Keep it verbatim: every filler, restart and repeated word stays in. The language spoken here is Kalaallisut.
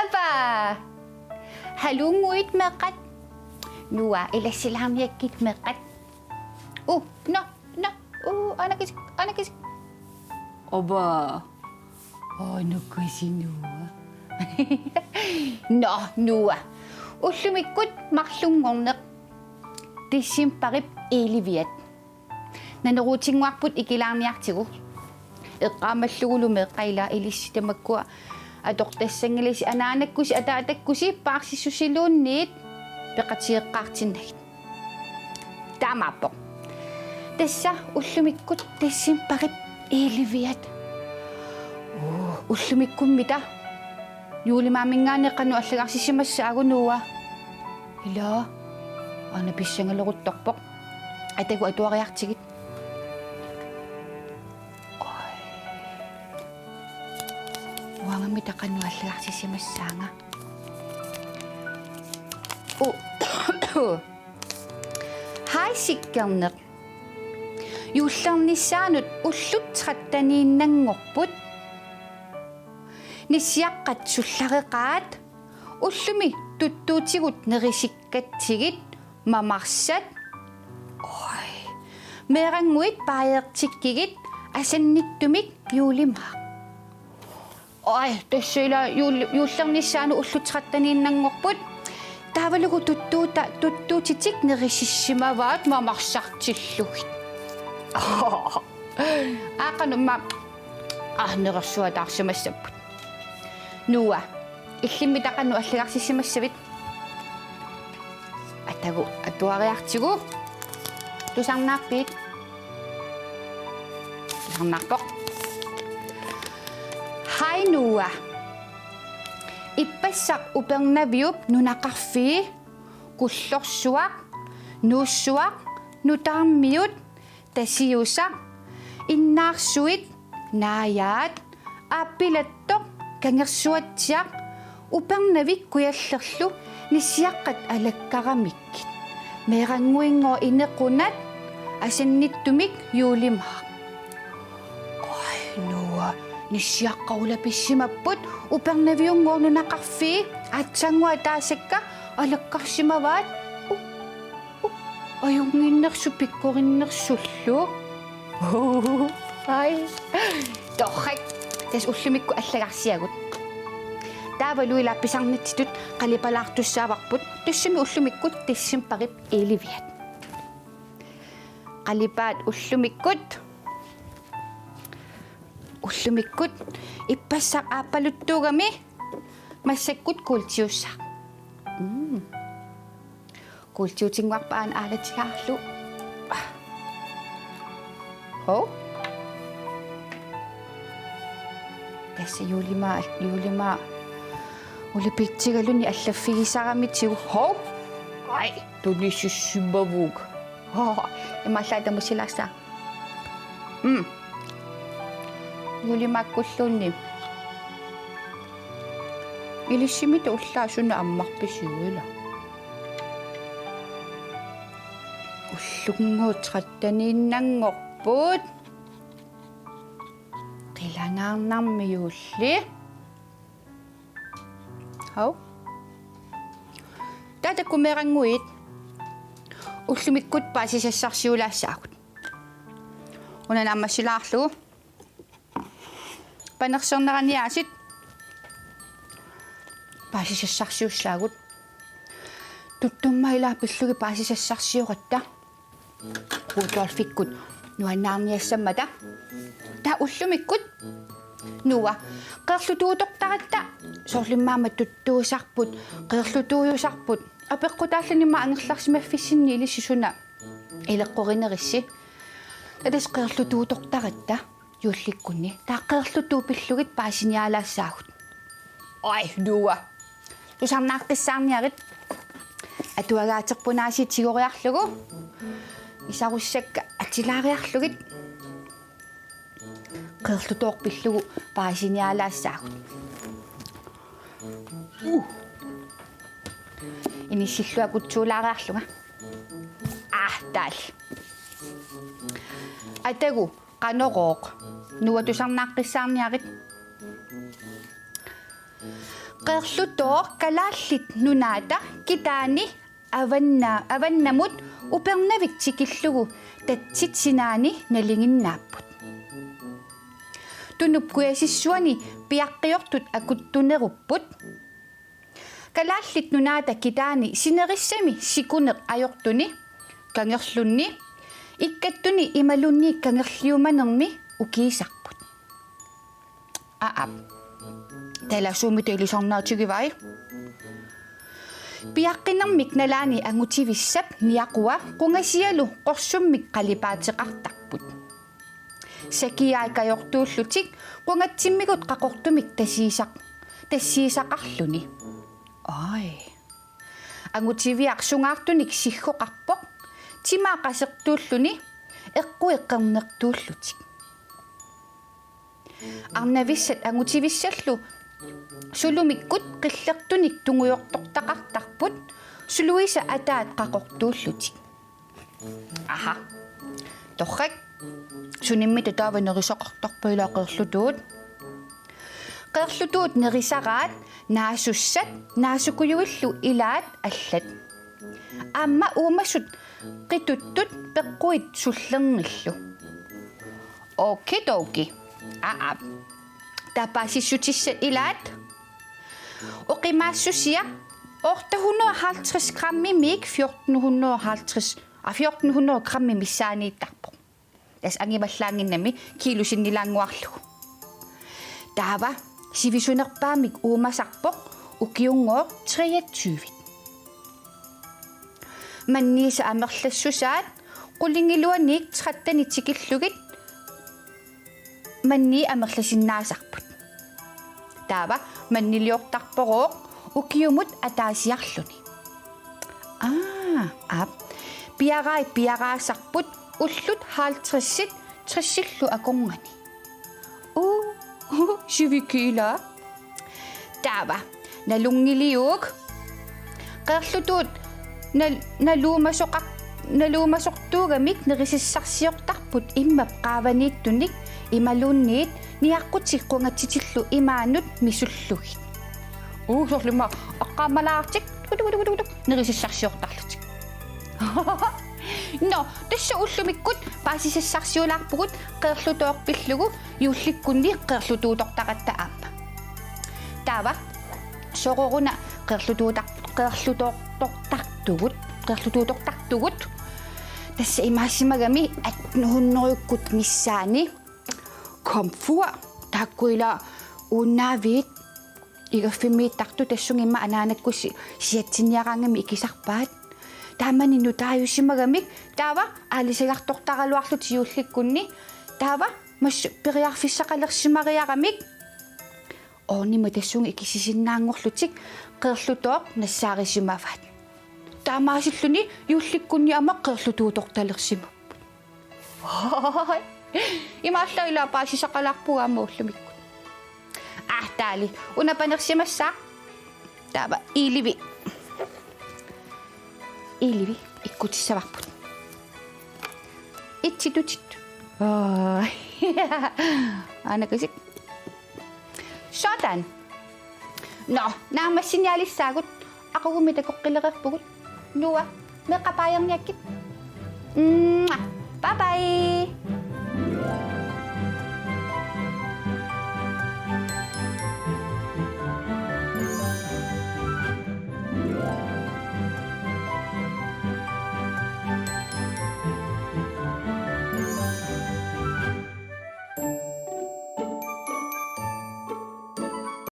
Ava! Halunnguit meeqqat. Noah, ilassilaarniakkit meeqqat. Uh, no, no. Uh, anakasik, anakasik. Ava. Anakasik Noah. No, Noah. Ullumikkut marlunngorneq. Decembarip elleviat. Naneruutinnguarput ikilaarniartigu. Eqqaamallugulu meeqqat, ila ilissi tamakkua atortassanngilasi, anaanakkusi ataatakkusi paarsissusiluunniit peqatigeqqaartinnagit. Taamaappoq. Tassa ullumikkut decembarip elleviat. Uu, ullumikkummita juulimaaminngaanniit qanoq allagarsisimassaagut, Noah? Ila, aana pissangaleruttorpoq. Atagu atuariartigit. Oj. Uangammita qanoq allagarsisimassaanga? Uh. Hej Sikkerneq. Juullernissaanut ullut tretteniinnanngorput. Nissiaqqat sullareqaat, ullumi tuttuutigut nerisikkatsigit mamarsat. Oj. Meerannguit baajeertikkigit asannittumik juulimaaq. Oj, tassa ila juul-, juullernissaanut ullut tretteniinnanngorput. Taavalu tuttuuta-, tuttuutitik nerisissimavaat mamarsartillugit. Aa, qanoq aamma, aa, nerersuataarsimassapput. Noah, illimmita qanoq allagarsisimassavit? Atagu atuariartigu. Tusarnaarpit? Tusarnaarpoq. Hej Noah. Ippassaq Upernaviup nunaqarfii Kullorsuaq, Nuussuaq, Nutaarmiut, Tasiusaq, Innaarsuit, Naajaat, Aappilattoq, Kangersuatsiaq, Upernavik Kujallerlu, nissiaqqat alakkaramikkit. Meerannguinngooq inequnat, asannittumik juulimaaq. Oj, Noah, nissiaqqat ulapissimapput, Upernaviunngooq nunaqarfii, aatsaannguaq taasakka alakkarsimavaat. Uh, uh, ajunnginnersoq pikkorinnersullu. Hej. Torrak. Tassa ullumikkut allagarsiagut. Taavalu ila pisarnitsitut qalipalaartussaavarput. Tassami ullumikkut decembarip elleviat. Qalipaat ullumikkut. Ullumikkut ippassaq aappaluttuugami massakkut kuultiussaaq. Mm. Kuultiutinnguarput aana aalatigaarlu. Hov. Tassa juulimaaq, juulimaaq ulipitsigaluni allaffigisaramitsigu. Hov. Oj, tunisissimavugut. Hov, imaallaat tamusilaassaaq. Mm. Juulimaakkulluunniit. Ilissimita ullaaq suna ammarpisiuk ila? Ullunngooq tretteniinnanngorput. Qilangaarnarmi juulli. Hov. Taava takuuk meerannguit ullumikkut paasisassarsiulaassaagut. Una naammassilaarlugu. Panerserneraniaasit paasisassarsiussaagut. Tuttumma ila pillugit paasisassarsioratta. Rudolfikkut nuannaarniassammata. Taava ullumikkut Noah, qeerlutuutortaratta, soorlu immaqa aamma tuttuusarput, qeerlutuujusarput, apeqqutaalluni immaqa angerlarsimaffissinni ilissi suna ileqqorinerissi. Taava tassa qeerlutuutortaratta juullikkunni. Taava qeerlutuut pillugit paasiniaalaassaagut. Oj, Noah. Tusarnaaqqissaarniarit. Atuagaaterput aasiit tigoriarlugu. Isarussakka atilaariarlugit. Qeerlutooq pillugu paasiniaalaassaagut. Uh. Inissilluakutsuulaariarlunga. Ah, taal. Atagu, qanorooq. Nuatusarnaaqqissaarniarit. Qeerlutooq Kalaallit Nunaata Kitaani avanna-, avannamut Upernavik tikillugu tatsit sinaani nalinginnaapput. Tunup kujasissuani piaqqiortut akuttunerupput. Kalaallit Nunaata Kitaani sinerissami sikuneq ajortuni, kangerlunni, ikkattuni imaluunniit kangerliumanermi ukiisarput. Aap. Taava suumi ilisarnaatigivai. Piaqqinermik nalaani angutivissap niaqua qungasialu qorsummik qalipaateqartarput. Sakiai kajortuullutik qungatsimmigut qaqortumik tassiisaq-, tassiisaqarluni. Ai. Angutiviaq sungaartunik siggoqarpoq, timaa qasertuulluni, eqqui qernertuullutik. Arnavissat angutivissallu sulumikkut qillertunik tungujortortaqartarput, suluisa ataat qaqortuullutik. Aha. Torrak. Sunimmi taava nerisaqartarpa ilaa qeerlutuut? Qeerlutuut nerisaraat naasussat naasukujuillu ilaat allat. Aamma uumasut qituttut peqquit sullernillu. Okidoki. Aap. Taava paasissutissat ilaat. Oqimaassusia ottehundredehalvtreds grammimiik fjortenhundredehalvtreds, ah, fjortenhundrede grammi missaaniittarpoq. Tassa angivallaannginnami kiilu sinnilaannguarlugu. Taava sivisunerpaamik uumasarpoq ukiunngooq treogtyve. Manniisa amerlassusaat qulingiluaniit tretteni tikillugit mannii amerlasinnaasarput. Taava manniliortarporooq ukiumut ataasiarluni. Aa, aap. Piarai piaraasarput ullut halvtredsit tressillu akornanni. Uu, uu, sivikii ilaa. Taava, nalunngiliuk. Qeerlutuut nal-, naluumasoqar-, naluumasortuugamik nerisassarsiortarput immap qaavaniittunik imaluunniit niaqqutik qungatsitillu imaanut misullugit. Uu, soorlu ima aqqaammalaartik, tukutukutukutuk, nerisassarsiortarlutik. Nå, tassa ullumikkut paasisassarsiulaarpugut qeerlutooq pillugu juullikkunni qeerlutuutortaratta aamma. Taava, sooruna qeerlutuutar-, qeerlutoortortartugut, qeerlutuutortartugut. Tassa imaassimagami attenhundredekkut missaani komfur, taakku ilaa uunnaavit igaffimmiittartut tassunga ima anaanakkussi siatsiniaraangamik ikisarpaat. Taamani nutaajussimagamik, taava aalisagartortaraluarlutik juullikkunni, taava massakkut periarfissaqalersimariaramik. Ornimut tassunga ikisisinnaanngorlutik qeerlutooq nassaarisimavaat. Taamaasilluni juullikkunni aamma qeerlutuutortalersimapput. Imaallaat ilaa paasisaqalaarpugut aamma ullumikkut. Aa, taali. Una panersimassaaq. Taava iilivi. Iilivi ikkutissavarput. Itsitutittu. Aa. Anakasik. Sådan. Nå, naammassinialissaagut, aqagummi takoqqilereerpugut. Noah, meeqqat baajerniakkit. Mwah. Bye bye.